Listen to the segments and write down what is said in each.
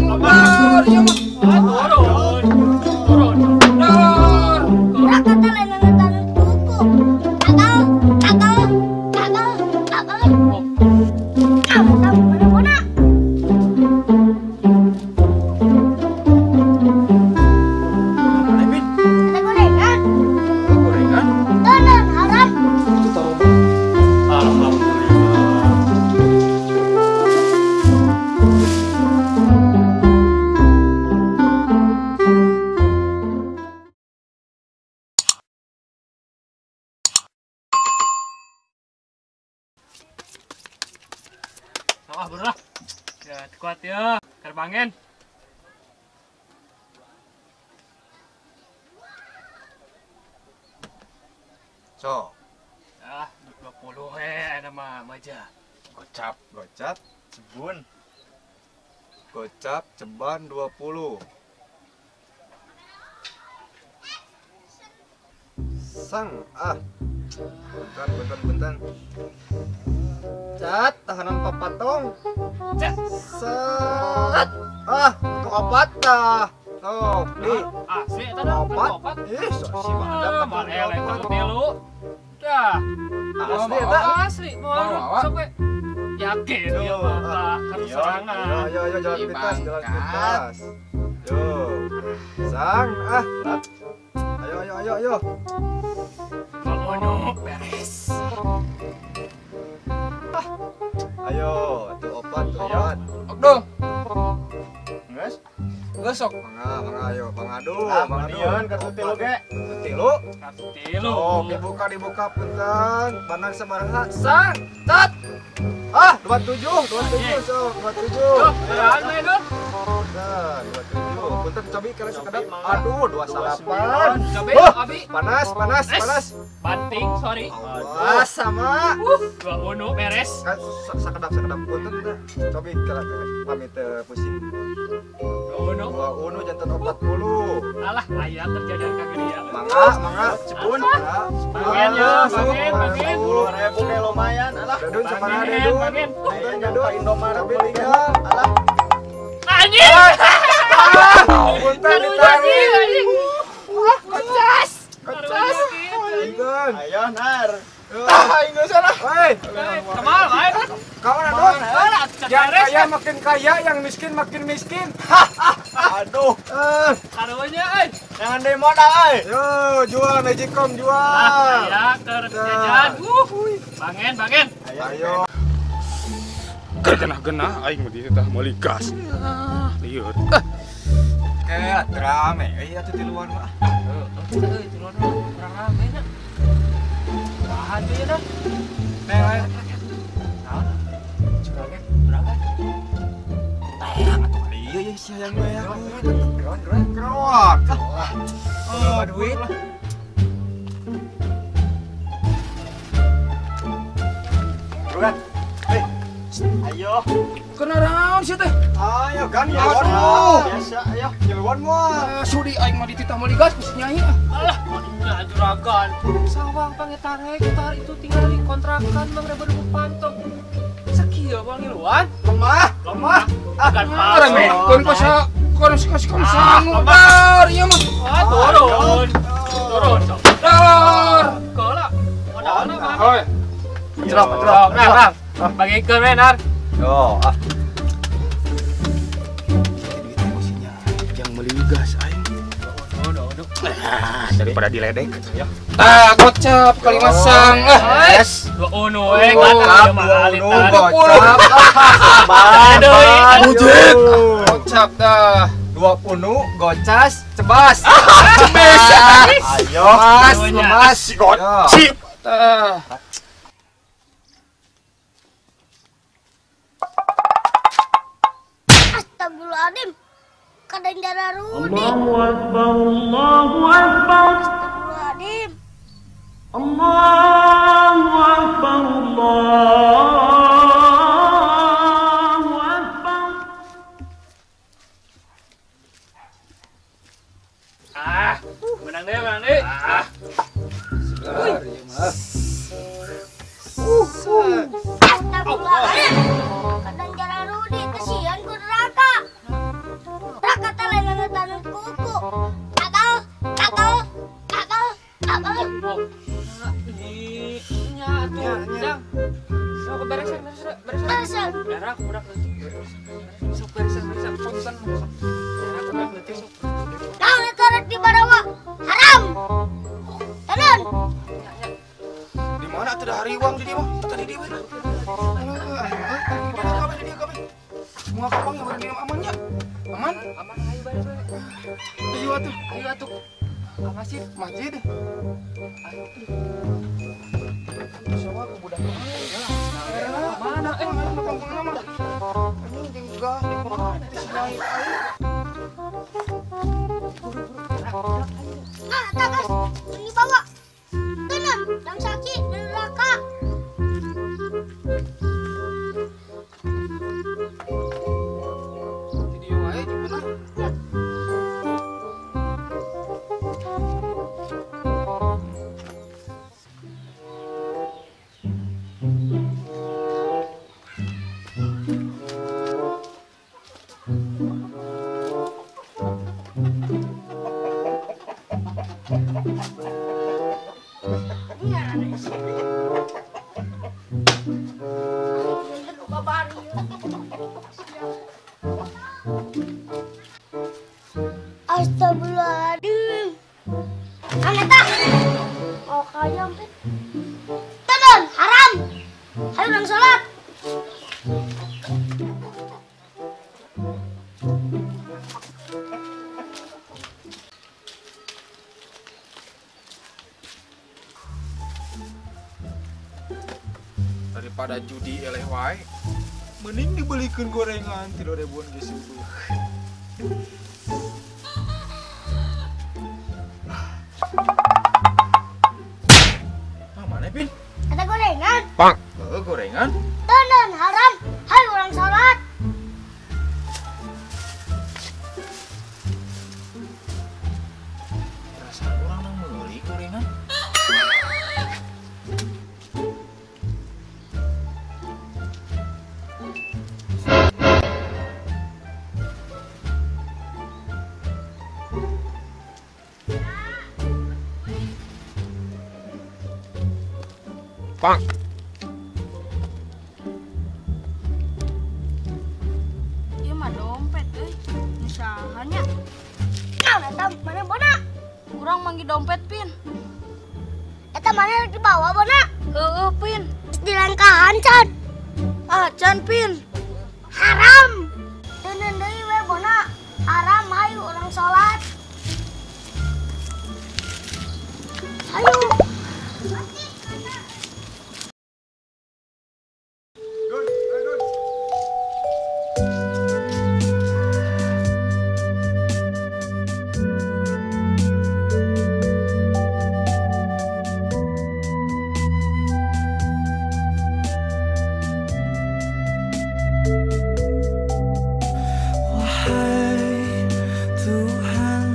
sangu dar ieu mah. Turun. Turun. Dar. Kata lain ngetan buku. Gagal, gagal, gagal, gagal. Kamu tahu mana-mana. Ada gorengan. Gorengan. Donan haram. Itu tahu. Alhamdulillah. Wah, bro lah. Ya, kuat ya, kerbangen. So. Ah, 20 he nama maja. Gocap, gocap, cebun. Gocap, ceban 20. Sang ah. Bentar, bentar, bentar. Cat, tahanan papatong. Cet. Set. Ah, tuh opat tah. Tuh, di. Asli eta dah opat. Ih, so si badak mah eleh tilu. Dah. Asli eta. Asli, mau sok we. Yakin ya Bapak, kartu serangan. Yo yo yo jalan pintas, jalan pintas. Yo. Sang ah. Ayo ayo ayo ayo. Bangun beres. Ayo, tuh opat, tuh opat. Okdo. Geus? Geus sok. Mangga, mangga ayo, pangadu, pangadu. Kartu tilu ge. Kartu tilu. Kartu tilu. Oh, dibuka dibuka punten. Bandang sabaraha? Sang, tat. Ah, 27, 27 sok, 27. Tuh, beraan we, Dun. Nah, 27. Punten cobi kali sekedap. Aduh, 28. Cobi, abi. Panas, panas, panas. Banting, sorry. Awas sama. 20 beres. Kan sakedap sakedap punten teh. Cobi kali pamit pusing. 20. 20 jantan 40. Alah, aya terjadian ka geuria. Mangga, mangga, cepun. Bangen ya, bangen, bangen. 10.000 ge lumayan alah. Dadun sabaraha dadun? Bangen. Dadun Indomaret beli alah. Anjing. Punten ditarik. Kocas. Kocas. Punten. Ayo nar. Tah aing geus lah. Hei. Kamal, ayo. Kawan adun. Yang kaya makin kaya, yang miskin makin miskin. Aduh. Karunya euy. Jangan deui modal euy. Yo, jual Magicom jual. Aya keur jajan. Bangen, bangen. Ayo. Genah-genah aing mah tah meuli gas. Lieur. Kayak rame euy atuh tiluan mah. Heeh, euy tiluan mah kurang rame nya. Bahan tuh ya dah. Neng, naon? Curangnya berapa? Tayang atuh ieu ya si hayang we aku. Keron, keron, keron. Oh, duit. Bukan. Hei. Ayo. Kena raon sih teh? Ayo gan aduh. Biasa ayo. Nyeluan moal. Sudi aing mah dititah meuli gas ku si Nyai ah. Alah, mah juragan. Sawang pangetarek tar itu tinggal di kontrakan mang ribu pantong. Sakieu moal ngiluan. Lemah, lemah. Bukan palsu. Remekeun ka sa kon kon sangu dar ieu mah. Ah, turun. Turun sok. Dar. Keula. Modalna mah. Hoi. Cerok, cerok. Nah, Bang. Bagikeun we nar. Yo, ah. Yang beli gas aing. Daripada diledek. Ya. Tah gocap kali masang. Ah, yes. 20 we kata mah alitan. 20. Aduh. Bujit. Gocap dah. 20 gocas cebas. Cebes. Ayo, mas, lemas. Gocip. Tah. Astagfirullahaladzim. Kadang jara Rudi. Allahu Akbar, Allahu Akbar. Astagfirullahaladzim. Allahu Akbar, Allahu Akbar. Ah, menang deh, menang deh. Ah. Astagfirullahaladzim. Kadang jara Rudi, kesian ku neraka. Punten. Naon eta rek dibarawa? Haram. Tenan. Di mana atuh da hariwang di dieu mah? Tadi di mana? Alah, kabeh di dieu kabeh. Semua kapang yang di aman nya. Aman? Aman ayo balik. Ayo atuh. Ayo atuh. Ka masjid. Masjid. Ayo. Sawa ku budak mah. Mana eh mana kampungna mah. Anjing jeung gah di kumaha teh si Nyai aing. Nah, eta guys, ini bawa. Tenan, dang saki di neraka. Di dieu wae jeung bener. Astagfirullahaladzim. Aneta. Oh kayam. Tenan, haram. Hayo urang salat. Daripada judi eleh wae, mending dibelikeun gorengan 3.000-an geus subuh. Ah, mana Pin? Ada gorengan. Pak. Heeh, gorengan. Tenan, haram. Hayo urang salat. Rasa urang nang meuli gorengan. Pak. Ieu mah dompet euy. Nu saha nya? Naon eta mana bona? Urang manggih dompet, Pin. Eta mana rek dibawa bona? Heueuh, Pin. Geus dilangkahan can. Ah, can, Pin. Haram. Teuneun deui we bona. Haram hayu urang salat. Hayu. Wahai Tuhan,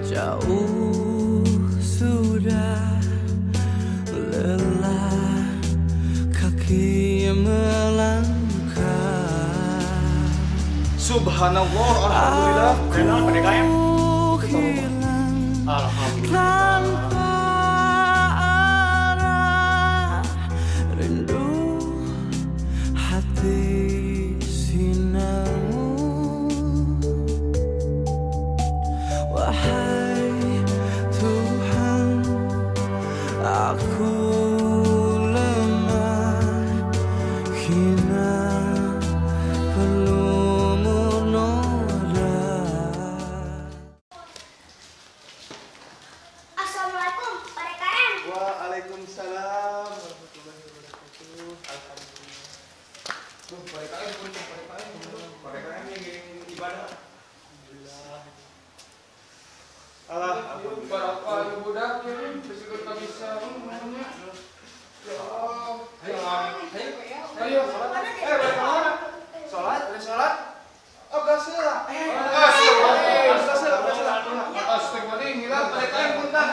jauh sudah lelah kaki melangkah. Subhanallah, alhamdulillah. Aku hilang tanpa arah, rindu hati sinarmu. Wahai Tuhan, aku lemah, hina, pelumur noda. Assalamualaikum, Pak DKM. Waalaikumsalam warahmatullahi wabarakatuh. Alhamdulillah. Duh, Pak DKM, punten Pak DKM. Pak DKM yang ibadah. Alhamdulillah. Alah, Barokah ieu budak ieu bisi ka bisa namanya. Ya Allah. Ayo, ayo, salat. Eh, balik mana? Salat, Boleh salat? Oh, gas heula. Gas Gas heula, gas heula. Astagfirullahaladzim, hilap Pak DKM punten.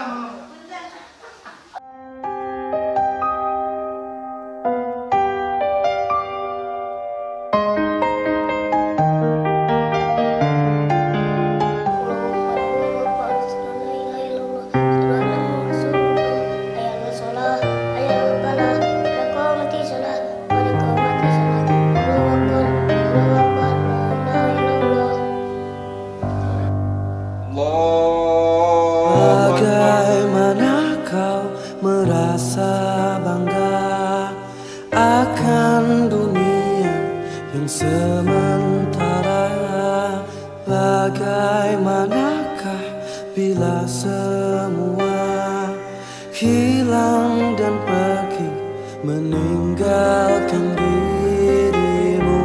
Allahu Akbar, Bagaimanakah bila semua hilang dan pergi meninggalkan dirimu?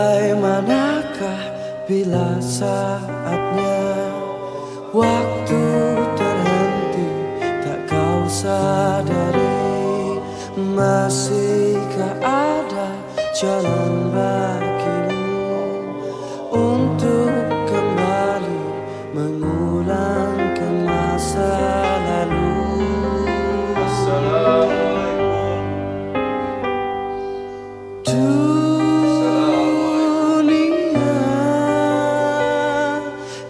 Bagaimanakah bila saatnya waktu terhenti, tak kau sadari, masihkah ada jalan bagimu untuk kembali mengulang ke masa lalu? Assalamualaikum. Dunia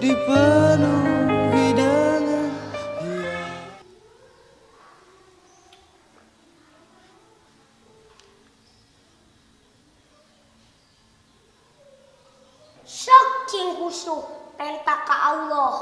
dipenuhi dengan Sok cing khusyuk penta ka Allah.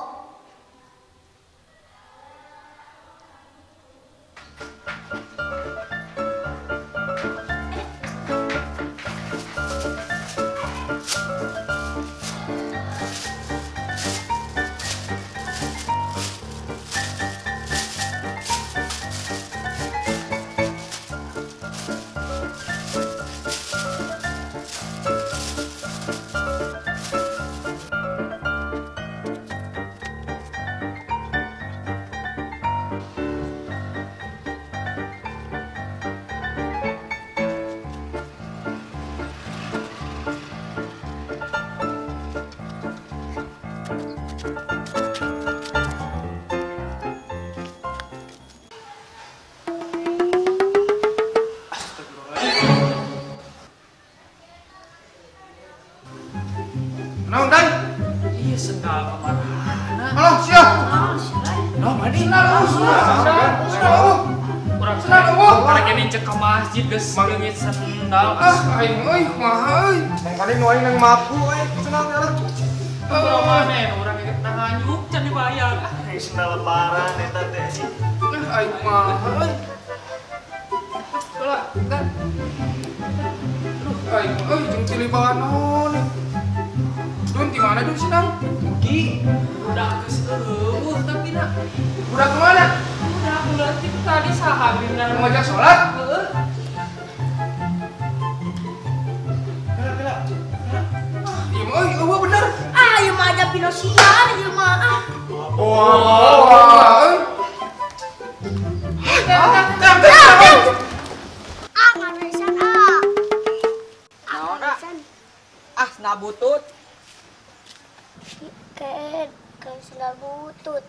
Naon, Dai? Iya, sendal kemana? Halo, siap. Nah, mandi. Sendal, sendal. Kurang Sendal, eueuh. Karek ini cek ke masjid geus leungit sendal. Ah, aing euy, kumaha euy. Mang paling nu aing nang mapu euy, sendal teh lah. Urang mana urang ge nanganyuk can dibayar. Ah, Sendal lebaran eta teh. Ah, aing kumaha euy. Lah, kan. Aduh, aing euy jeung cilibanon. Dun di mana dun sendal? Ki, udah geus eueuh tapi na. Udah kemana? Udah aku leutik tadi saha bener. Mau ngajak sholat? Heeh. Kela, kela. Iya mah euy, eueuh bener. Ah, ieu mah aja pinosian ieu mah. Ah. Wah, euy. Ah, ngaresan ah. Naon, Ah, ngaresan. Ah, sendal butut. Kayak kayak sendal butut.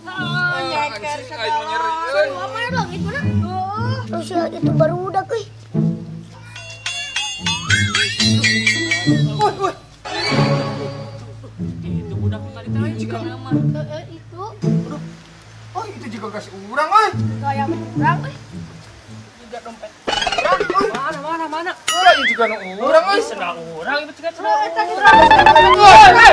Ah, nyeker Anjing, aing nyeri euy. Aduh, mana langit mana? Terus ya, itu baru udah euy. Woi, woi. Itu budak tadi teh juga nama. Heeh, itu. Aduh. Oh, itu juga kasih urang euy. Gaya kurang euy. Juga dompet. Mana mana mana? Ulah ieu juga nu urang euy. Ih, sendal urang ieu cek sendal Eta urang. Woi, woi.